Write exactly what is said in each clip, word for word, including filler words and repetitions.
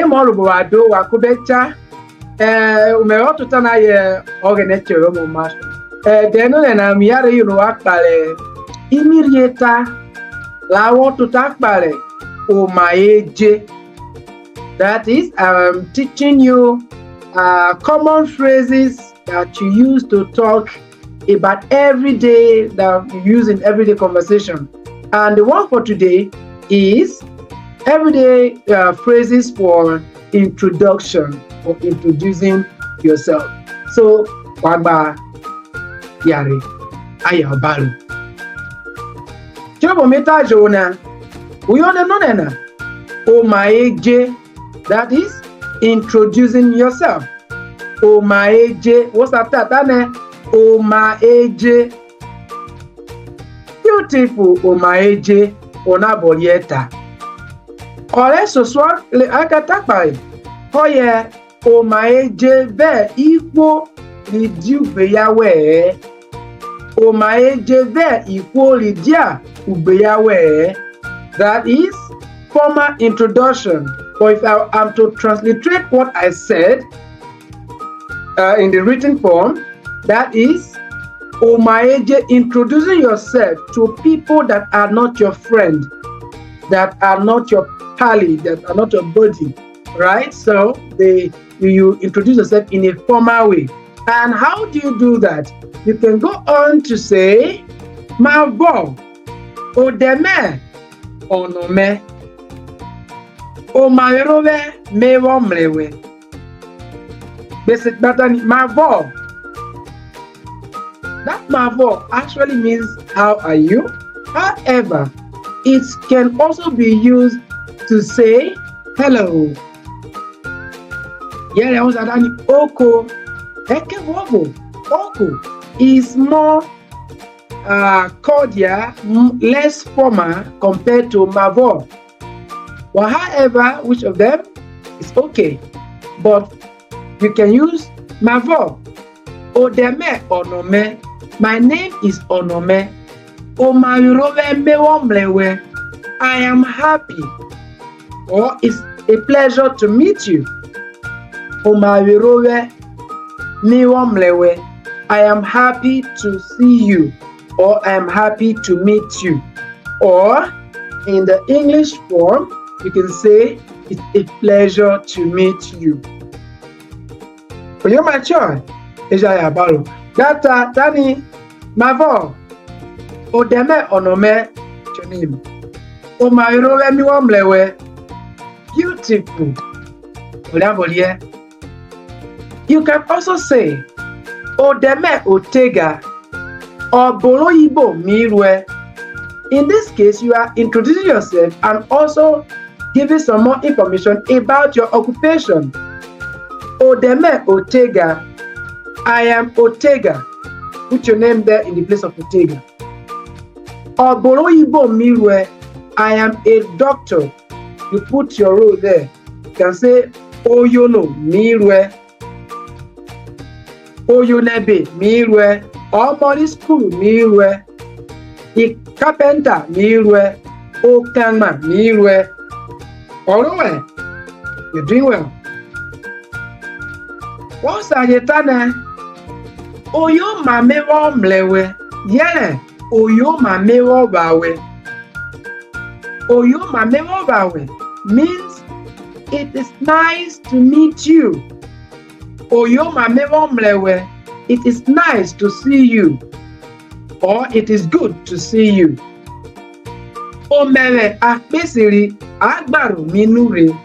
Ọmọ rẹ obo wa do wa ko bẹ cha. Eh, ome rọ tota na yẹ Ọghẹnẹ chẹrẹ ọmọ ma. Eh, then nonẹna mi ya re yono wa kpare imirhieta ra vwọ tota kpare oma eje. That is, I'm teaching you uh, common phrases that you use to talk about everyday, that you use in everyday conversation. And the one for today is everyday uh, phrases for introduction or introducing yourself. So, wa gba yare, aya obaro. Kirobo me ta jovwo na, uyota nonẹna, oma eje, that is, introducing yourself. Oma eje, wo sa ta tanẹ, oma eje. Beautiful, oma eje, wo nabọ riẹn ta. Ọ rẹsosuọ re a ka ta kpahe, kọye oma eje vẹ ihwo ri dia ugbeyan wẹ-ẹ. Oma eje vẹ ihwo ri dia ugbeyan wẹ-ẹ. That is formal introduction. But if I am to transliterate what I said uh, in the written form, that is, oma eje, introducing yourself to people that are not your friend, that are not your pally, that are not your buddy, right? So they you, you introduce yourself in a formal way. And how do you do that? You can go on to say, Mavọ, odẹ mẹ, ọnọ mẹ, oma vwerhovwẹ me vwọ mrẹ wẹ. Gbe se kpata ni, Mavọ. That Mavọ actually means, how are you? However, it can also be used to say, hello. Yẹrẹ ọ sa da ni, oko. Ẹkẹvuọvo, oko is more uh, cordial, m- less formal compared to Mavọ. Well, however, which of them is okay, but you can use Mavọ. Odẹ mẹ, ọnọ mẹ. My name is Onome. Oma vwerhovwẹ me vwọ mrẹ wẹ. I am happy. Or it's a pleasure to meet you. Oma vwerhovwẹ me vwọ mrẹ wẹ. I am happy to see you. Or I am happy to meet you. Or in the English form, you can say, it's a pleasure to meet you. Oyoma chọ, eja ya baro. Gata tani, Mavọ, odẹ mẹ, ọnọ mẹ, your name. Oma vwerhovwẹ me vwọ mrẹ wẹ. Beautiful. Ọrianvwọriẹ. You can also say, odẹ mẹ, otega, ọbo rẹ oyibo mi ruẹ. In this case, you are introducing yourself and also giving some more information about your occupation. Odẹ mẹ, otega. I am otega. Put your name there in the place of otega. Ọbo rẹ oyibo mi ruẹ. I am a doctor. You put your role there. You can say, oyono mi ruẹ. Oyono ẹbe mi ruẹ. Ọmọ ri school mi ruẹ. Carpenter mi ruẹ. Okanma mi ruẹ. Ọ ro wẹ, you doing well. Wọ sa je tanẹ, oyoma me vwọ mrẹ wẹ, yẹrẹ oyoma me vwọ vwa wẹ. Oyoma me vwọ vwa wẹ means it is nice to meet you. Oyoma me vwọ mrẹ wẹ, it is nice to see you, or it is good to see you. Omẹvwẹ akpesiri, Agbaro mi nurhe.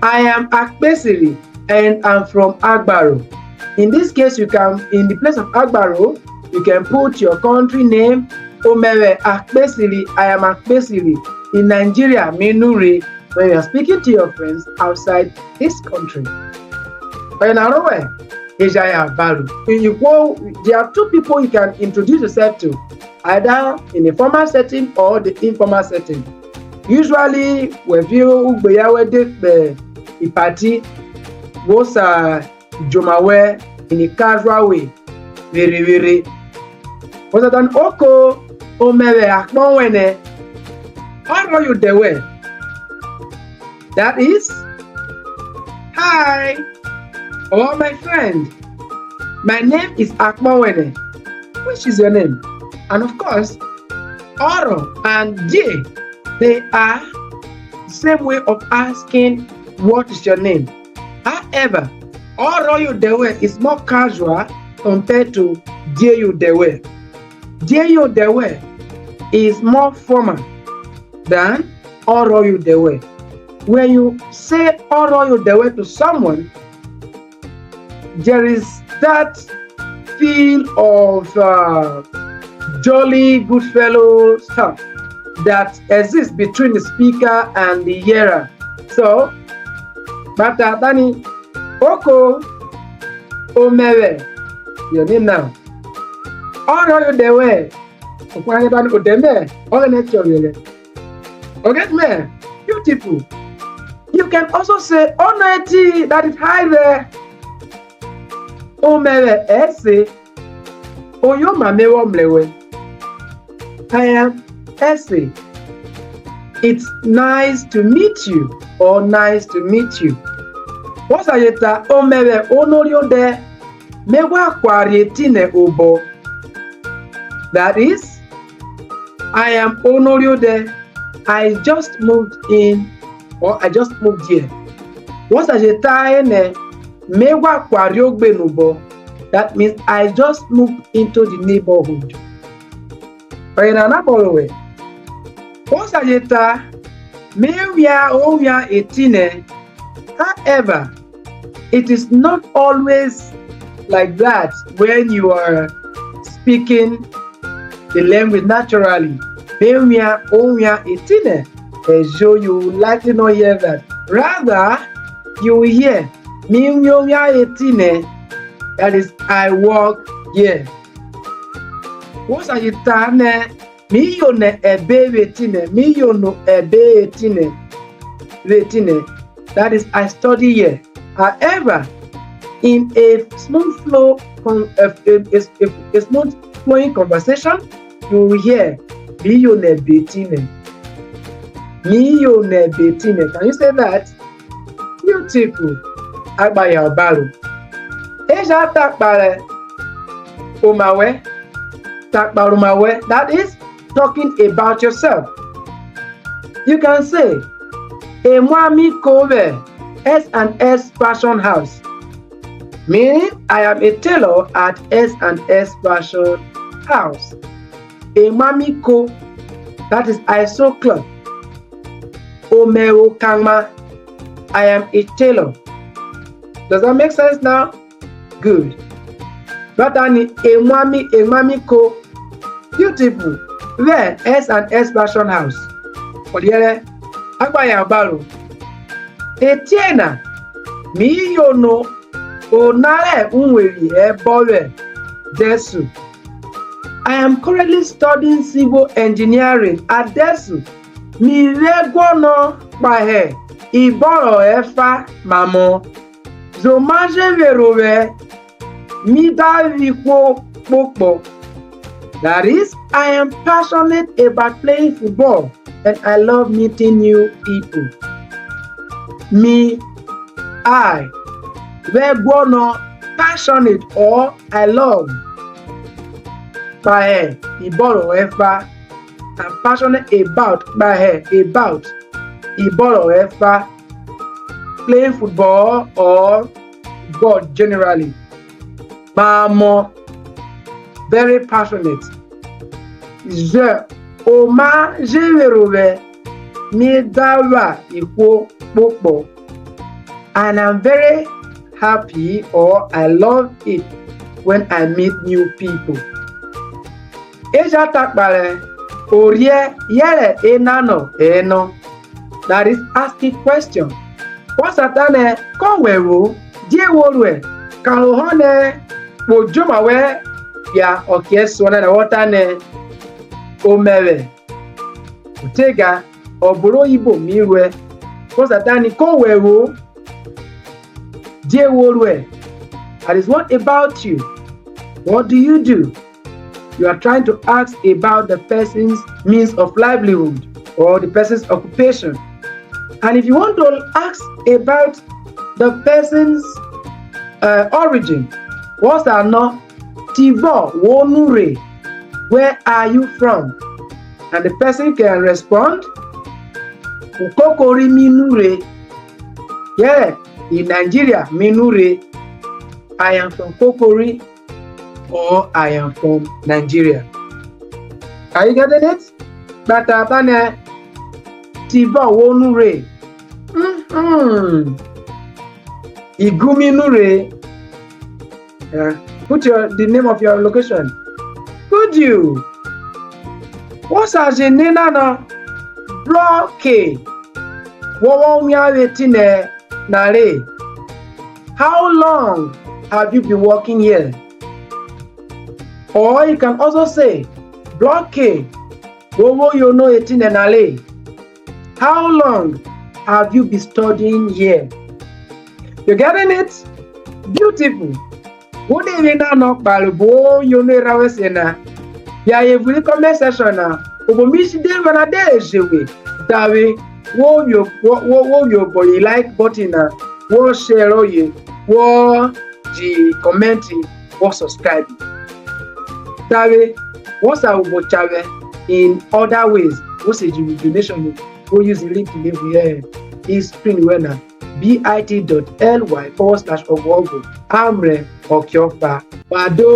I am Akpesiri and I'm from Agbaro. In this case, you can, in the place of Agbaro, you can put your country name. Omẹvwẹ Akpesiri, I am Akpesiri. In Nigeria, mi nurhe, when you are speaking to your friends outside this country. Ọyena ro wẹ, eja ya baro. There are two people you can introduce yourself to, either in a formal setting or the informal setting. Usually, wẹ vẹ ugbeyan wẹ de kpe ipati, wo sa joma wẹ in a casual way, vwerhe vwerhe. Wo sa ta nẹ, oko, omẹvwẹ akpọ wẹn nẹ, ọ rọye odẹ wẹ. That is, Hi. Oh, my friend. My name is Akpowene. Which is your name? And of course, oro and die, they are same way of asking, "What is your name?" However, oro yo de we is more casual compared to die yo de we. Die yo de we is more formal than oro yo de we. When you say oro yo de we to someone, there is that feel of uh, jolly good fellow stuff that exists between the speaker and the hearer. So, but uh, Danny, oko, omẹvwẹ, your name now. Oro yo de we, okwan ke Danny, o de me, Ọghẹnẹ tiọvwẹ rẹ. Okay, man, beautiful. You can also say, "Ono eti," that is, "Hi there." Omẹvwẹ ẹse, oyoma me vwọ mrẹ wẹ. I am Ese. It's nice to meet you or nice to meet you. Wọ sa je ta, "Omẹvwẹ ono ri odẹ, me ghwa kuare etinẹ obọ." That is, "I am ono ri odẹ, I just moved in or I just moved here." Wọ sa je ta nẹ, "Me ghwa kuare ogbenu obọ." That means, "I just moved into the neighborhood." Ọyena nabọ ro we. Wọ sa je ta, "Me wian owian etinẹ." However, it is not always like that when you are speaking the language naturally. "Me wian owian etinẹ." Ejo, you will likely not hear that. Rather, you will hear, "Mi wian owian etinẹ." That is, "I work here." Wọ sa je ta nẹ, "Mi yono ẹbe vwe etinẹ, mi yono ẹbe etinẹ vwe etinẹ." That is, "I study here." However, in a smooth flow, con- a, a, a, a smooth flowing conversation, you will hear, "Mi yono ẹbe etinẹ." "Mi yono ẹbe etinẹ." Can you say that? Beautiful. Agbaya obaro. E ja ta kpahe oma wẹ, ta kpahe oma wẹ. That is talking about yourself. You can say, "Emwa mi ko vwẹ S and S Fashion House." Meaning, "I am a tailor at S and S Fashion House." Emwa mi ko, that is, "I sew cloth." Omẹvwẹ okanma, "I am a tailor." Does that make sense now? Good. But ani, "Emwa mi, emwa mi ko." Beautiful. Vwẹ S and S Fashion House. Ọriẹrẹ, agbaya obaro. Etiẹna, mi yono ona rẹ uwevwi ẹbọ vwẹ Dẹsu. I am currently studying civil engineering at Dẹsu. Mi vwẹ guọnọ kpahe ibọrọ ẹfa mamọ. Zoma je vwerhovwẹ, mi da vwẹ ihwo kpokpọ. That is, I am passionate about playing football and I love meeting new people. Mi, I, vwẹ guọnọ, passionate or I love, kpahe ibọrọ ẹfa. I'm passionate about, kpahe, about, ibọrọ ẹfa. Playing football or ball generally. Mamọ, very passionate. Zẹ oma je vwerhovwẹ, mi da vwa ihwo kpokpọ. And I'm very happy or I love it when I meet new people. E ja ta kpahe orhiẹ yẹrẹ enanọ ẹnọ. That is asking question. Wọ sa ta nẹ, "Kọ wẹ vwo? Die wo ruẹ?" Karohọ nẹ wo joma wẹ phia ọkiẹso nana, wọ ta nẹ, "Omẹvwẹ, otega, ọbo rẹ oyibo mi ruẹ." Wọ sa ta nẹ, "Kọ wẹ vwo? Die wo ruẹ?" That is, "What about you? What do you do?" You are trying to ask about the person's means of livelihood or the person's occupation. And if you want to ask about the person's uh, origin. What's our no? Tivọ wo nurhe? Where are you from? And the person can respond, Ukokori mi nurhe. Yeah, in Nigeria, mi nurhe. I am from Kokori or I am from Nigeria. Are you getting it? Kpata banẹ, tivọ wo nurhe? Mm-hmm. Igu mi nurhe. Yeah. Put your the name of your location. Could you? What's as in nana? Bloke. Wo wo mi ave tine na re. How long have you been working here? Or you can also say, Bloke, wo wo yono etine na re. How long have you been studying here? You getting it? Beautiful. Wo de re na no kpare bo yono erha wẹn se na. Ya ye vwiri comment section na. Obo mi si de vana de eje we. Dawe, wo yo wo wo yo bo like button na. Wo share oye. Wo ji comment, wo subscribe. Tare, wo sa vwo cha vwẹ in other ways, wo se ji donation, wo use link delivery here. Is screen where na, bit.ly forward slash ọvuọvo. Amrẹ ọkiọfa. Bado.